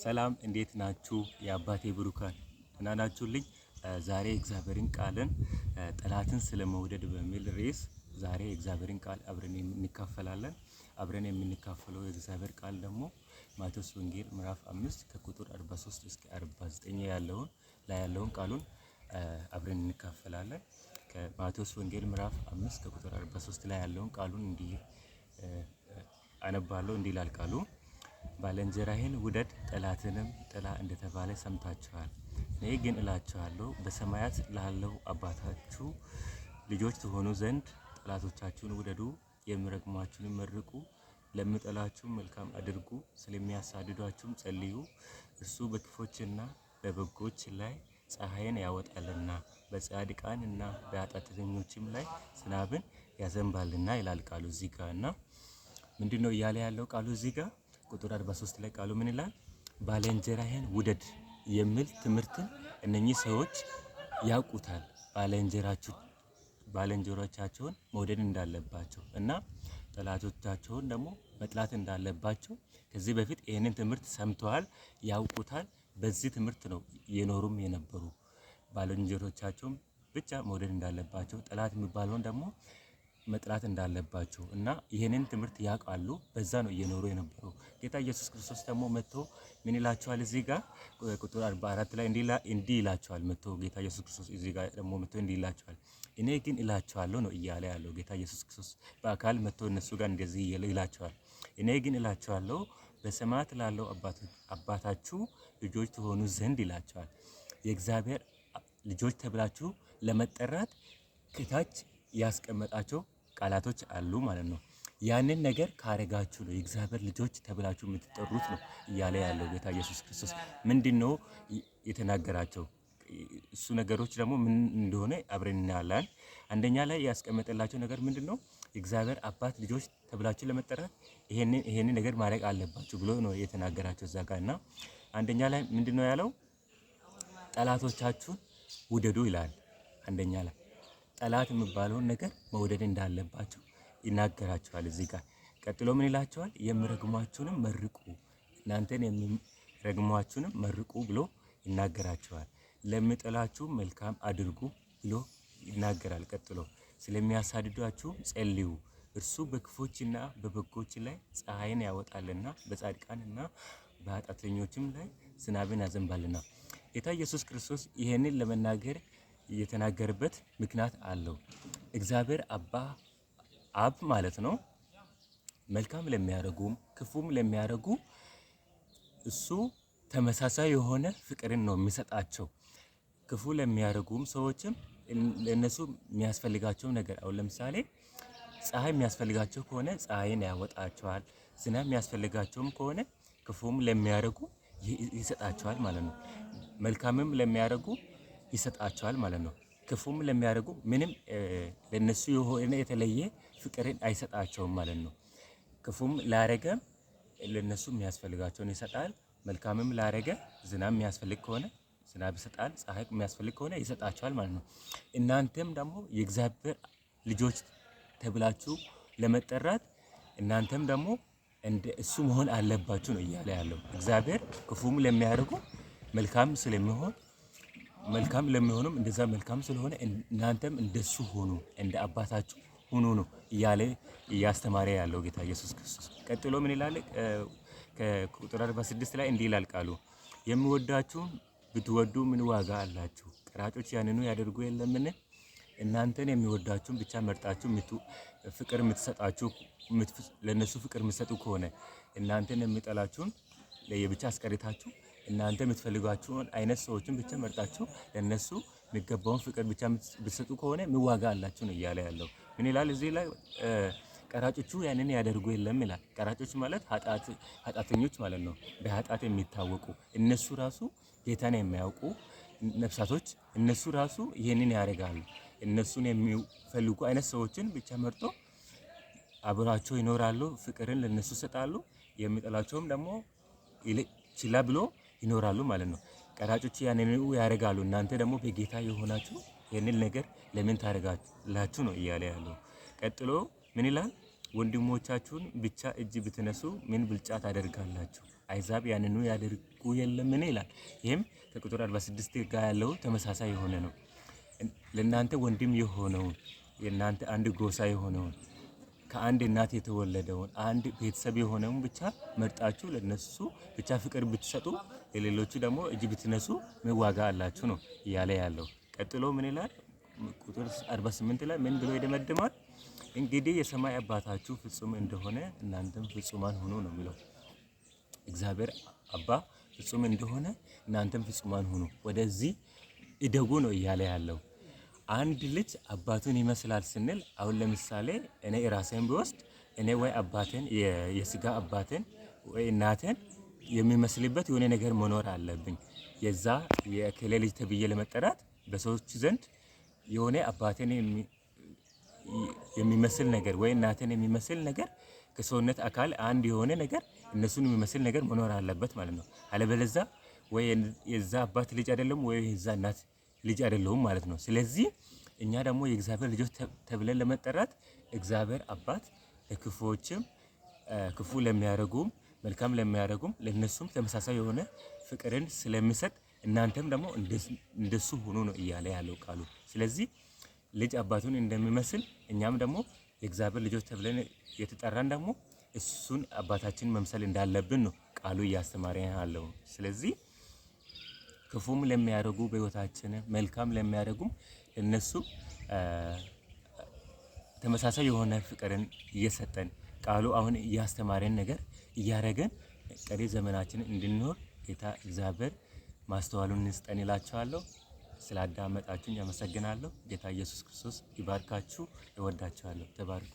ሰላም እንዴት ናችሁ? የአባቴ ብሩካን ደህና ናችሁልኝ? ዛሬ እግዚአብሔርን ቃልን ጠላትን ስለመውደድ በሚል ርዕስ ዛሬ የእግዚአብሔርን ቃል አብረን እንካፈላለን። አብረን የምንካፈለው የእግዚአብሔር ቃል ደግሞ ማቴዎስ ወንጌል ምዕራፍ 5 ከቁጥር 43 እስከ 49 ያለውን ላይ ያለውን ቃሉን አብረን እንካፈላለን። ከማቴዎስ ወንጌል ምዕራፍ 5 ከቁጥር 43 ላይ ያለውን ቃሉን እንዲህ አነባለሁ። እንዲህ ይላል ቃሉ፦ ባልንጀራህን ውደድ ጠላትንም ጥላ እንደተባለ ሰምታችኋል። እኔ ግን እላችኋለሁ በሰማያት ላለው አባታችሁ ልጆች ትሆኑ ዘንድ ጠላቶቻችሁን ውደዱ፣ የሚረግሟችሁንም መርቁ፣ ለሚጠሏችሁም መልካም አድርጉ፣ ስለሚያሳድዷችሁም ጸልዩ። እርሱ በክፎችና በበጎች ላይ ፀሐይን ያወጣልና በጻድቃንና በኃጢአተኞችም ላይ ዝናብን ያዘንባልና ይላል ቃሉ እዚህ ጋር። እና ምንድነው እያለ ያለው ቃሉ እዚህ ጋር? ቁጥር 43 ላይ ቃሉ ምን ይላል? ባልንጀራህን ውደድ የሚል ትምህርትን እነኚህ ሰዎች ያውቁታል። ባልንጀሮቻቸውን መውደድ እንዳለባቸው እና ጠላቶቻቸውን ደግሞ መጥላት እንዳለባቸው ከዚህ በፊት ይህንን ትምህርት ሰምተዋል፣ ያውቁታል። በዚህ ትምህርት ነው የኖሩም የነበሩ። ባልንጀሮቻቸውን ብቻ መውደድ እንዳለባቸው፣ ጠላት የሚባለውን ደግሞ መጥላት እንዳለባቸው እና ይህንን ትምህርት ያውቃሉ። በዛ ነው እየኖሩ የነበረው። ጌታ ኢየሱስ ክርስቶስ ደግሞ መጥቶ ምን ይላቸዋል? እዚህ ጋር ቁጥር 44 ላይ እንዲህ ይላቸዋል። መጥቶ ጌታ ኢየሱስ ክርስቶስ እዚህ ጋር ደግሞ መጥቶ እንዲህ ይላቸዋል። እኔ ግን እላቸዋለሁ ነው እያለ ያለው ጌታ ኢየሱስ ክርስቶስ በአካል መጥቶ እነሱ ጋር እንደዚህ ይላቸዋል። እኔ ግን እላቸዋለሁ በሰማያት ላለው አባታችሁ ልጆች ትሆኑ ዘንድ ይላቸዋል። የእግዚአብሔር ልጆች ተብላችሁ ለመጠራት ከታች ያስቀመጣቸው ቃላቶች አሉ ማለት ነው። ያንን ነገር ካረጋችሁ ነው የእግዚአብሔር ልጆች ተብላችሁ የምትጠሩት ነው እያለ ያለው ጌታ ኢየሱስ ክርስቶስ። ምንድነው የተናገራቸው? እሱ ነገሮች ደግሞ ምን እንደሆነ አብረን እናያለን። አንደኛ ላይ ያስቀመጠላቸው ነገር ምንድነው? የእግዚአብሔር አባት ልጆች ተብላችሁ ለመጠራት ይሄንን ነገር ማድረግ አለባችሁ ብሎ ነው የተናገራቸው እዛ ጋር። እና አንደኛ ላይ ምንድነው ያለው? ጠላቶቻችሁን ውደዱ ይላል። አንደኛ ላይ ጠላት የሚባለውን ነገር መውደድ እንዳለባቸው ይናገራቸዋል እዚህ ጋር። ቀጥሎ ምን ይላቸዋል? የሚረግሟችሁንም መርቁ፣ እናንተን የሚረግሟችሁንም መርቁ ብሎ ይናገራቸዋል። ለሚጠላችሁ መልካም አድርጉ ብሎ ይናገራል። ቀጥሎ ስለሚያሳድዷችሁ ጸልዩ፣ እርሱ በክፎችና በበጎች ላይ ፀሐይን ያወጣልና በጻድቃንና በኃጢአተኞችም ላይ ዝናብን ያዘንባልና። ጌታ ኢየሱስ ክርስቶስ ይሄንን ለመናገር የተናገረበት ምክንያት አለው። እግዚአብሔር አባ አብ ማለት ነው መልካም ለሚያደርጉም ክፉም ለሚያደርጉ እሱ ተመሳሳይ የሆነ ፍቅርን ነው የሚሰጣቸው። ክፉ ለሚያደርጉም ሰዎችም ለነሱ የሚያስፈልጋቸው ነገር አሁን ለምሳሌ ፀሐይ የሚያስፈልጋቸው ከሆነ ፀሐይን ያወጣቸዋል። ዝናብ የሚያስፈልጋቸውም ከሆነ ክፉም ለሚያደርጉ ይሰጣቸዋል ማለት ነው። መልካምም ለሚያደርጉ ይሰጣቸዋል ማለት ነው። ክፉም ለሚያደርጉ ምንም ለነሱ የሆነ የተለየ ፍቅርን አይሰጣቸውም ማለት ነው። ክፉም ላረገ ለነሱ የሚያስፈልጋቸውን ይሰጣል። መልካምም ላረገ ዝናብ የሚያስፈልግ ከሆነ ዝናብ ይሰጣል። ፀሐይ የሚያስፈልግ ከሆነ ይሰጣቸዋል ማለት ነው። እናንተም ደግሞ የእግዚአብሔር ልጆች ተብላችሁ ለመጠራት እናንተም ደግሞ እንደ እሱ መሆን አለባችሁ ነው እያለ ያለው። እግዚአብሔር ክፉም ለሚያደርጉ መልካም ስለሚሆን መልካም ለሚሆኑም እንደዛ መልካም ስለሆነ እናንተም እንደሱ ሆኑ፣ እንደ አባታችሁ ሁኑ ነው እያለ እያስተማረ ያለው ጌታ ኢየሱስ ክርስቶስ። ቀጥሎ ምን ይላል? ከቁጥር 46 ላይ እንዲህ ይላል ቃሉ፦ የሚወዳችሁን ብትወዱ ምን ዋጋ አላችሁ? ቀራጮች ያንኑ ያደርጉ የለምን? እናንተን የሚወዳችሁን ብቻ መርጣችሁ ፍቅር የምትሰጣችሁ ለነሱ ፍቅር የምትሰጡ ከሆነ እናንተን የሚጠላችሁን ለየብቻ አስቀርታችሁ እናንተ የምትፈልጓቸውን አይነት ሰዎችን ብቻ መርጣችሁ ለነሱ የሚገባውን ፍቅር ብቻ ብትሰጡ ከሆነ ምን ዋጋ አላችሁ ነው እያለ ያለው። ምን ይላል እዚህ ላይ? ቀራጮቹ ያንን ያደርጉ የለም ይላል። ቀራጮች ማለት ኃጢአተኞች ማለት ነው። በኃጢአት የሚታወቁ እነሱ ራሱ ጌታን የማያውቁ ነፍሳቶች እነሱ ራሱ ይሄንን ያደርጋሉ። እነሱን የሚፈልጉ አይነት ሰዎችን ብቻ መርጦ አብራቸው ይኖራሉ። ፍቅርን ለነሱ ይሰጣሉ። የሚጠላቸውም ደግሞ ችላ ብሎ ይኖራሉ ማለት ነው። ቀራጮች ያንን ያደርጋሉ። እናንተ ደግሞ በጌታ የሆናችሁ ይህንን ነገር ለምን ታደርጋላችሁ ነው እያለ ያለው። ቀጥሎ ምን ይላል? ወንድሞቻችሁን ብቻ እጅ ብትነሱ ምን ብልጫ ታደርጋላችሁ? አሕዛብ ያንኑ ያደርጉ የለምን ይላል። ይህም ከቁጥር 46 ጋር ያለው ተመሳሳይ የሆነ ነው። ለእናንተ ወንድም የሆነውን፣ የእናንተ አንድ ጎሳ የሆነውን፣ ከአንድ እናት የተወለደውን፣ አንድ ቤተሰብ የሆነውን ብቻ መርጣችሁ ለነሱ ብቻ ፍቅር ብትሰጡ፣ ለሌሎቹ ደግሞ እጅ ብትነሱ ምን ዋጋ አላችሁ ነው እያለ ያለው። ቀጥሎ ምን ይላል? ቁጥር 48 ላይ ምን ብሎ ይደመድማል? እንግዲህ የሰማይ አባታችሁ ፍጹም እንደሆነ እናንተም ፍጹማን ሁኑ ነው የሚለው። እግዚአብሔር አባ ፍጹም እንደሆነ እናንተም ፍጹማን ሁኑ፣ ወደዚህ እደጉ ነው እያለ ያለው። አንድ ልጅ አባቱን ይመስላል ስንል አሁን ለምሳሌ እኔ ራሴን ብወስድ እኔ ወይ አባቴን፣ የስጋ አባቴን ወይ እናቴን የሚመስልበት የሆነ ነገር መኖር አለብኝ። የዛ የእከሌ ልጅ ተብዬ ለመጠራት በሰዎች ዘንድ የሆነ አባቴን የሚመስል ነገር ወይ እናቴን የሚመስል ነገር፣ ከሰውነት አካል አንድ የሆነ ነገር፣ እነሱን የሚመስል ነገር መኖር አለበት ማለት ነው። አለበለዛ ወይ የዛ አባት ልጅ አይደለም ወይ የዛ እናት ልጅ አይደለሁም ማለት ነው። ስለዚህ እኛ ደግሞ የእግዚአብሔር ልጆች ተብለን ለመጠራት እግዚአብሔር አባት ለክፉዎችም፣ ክፉ ለሚያደርጉም መልካም ለሚያደርጉም ለነሱም ተመሳሳይ የሆነ ፍቅርን ስለሚሰጥ እናንተም ደግሞ እንደሱ ሆኖ ነው እያለ ያለው ቃሉ። ስለዚህ ልጅ አባቱን እንደሚመስል እኛም ደግሞ የእግዚአብሔር ልጆች ተብለን የተጠራን ደግሞ እሱን አባታችን መምሰል እንዳለብን ነው ቃሉ እያስተማረ ያለው። ስለዚህ ክፉም ለሚያደርጉ በህይወታችን መልካም ለሚያደርጉም እነሱ ተመሳሳይ የሆነ ፍቅርን እየሰጠን፣ ቃሉ አሁን እያስተማረን ነገር እያደረገን ቀሪ ዘመናችንን እንድንኖር ጌታ እግዚአብሔር ማስተዋሉን ይስጠን እላችኋለሁ። ስላዳመጣችሁኝ አመሰግናለሁ። ጌታ ኢየሱስ ክርስቶስ ይባርካችሁ። እወዳችኋለሁ። ተባርኩ።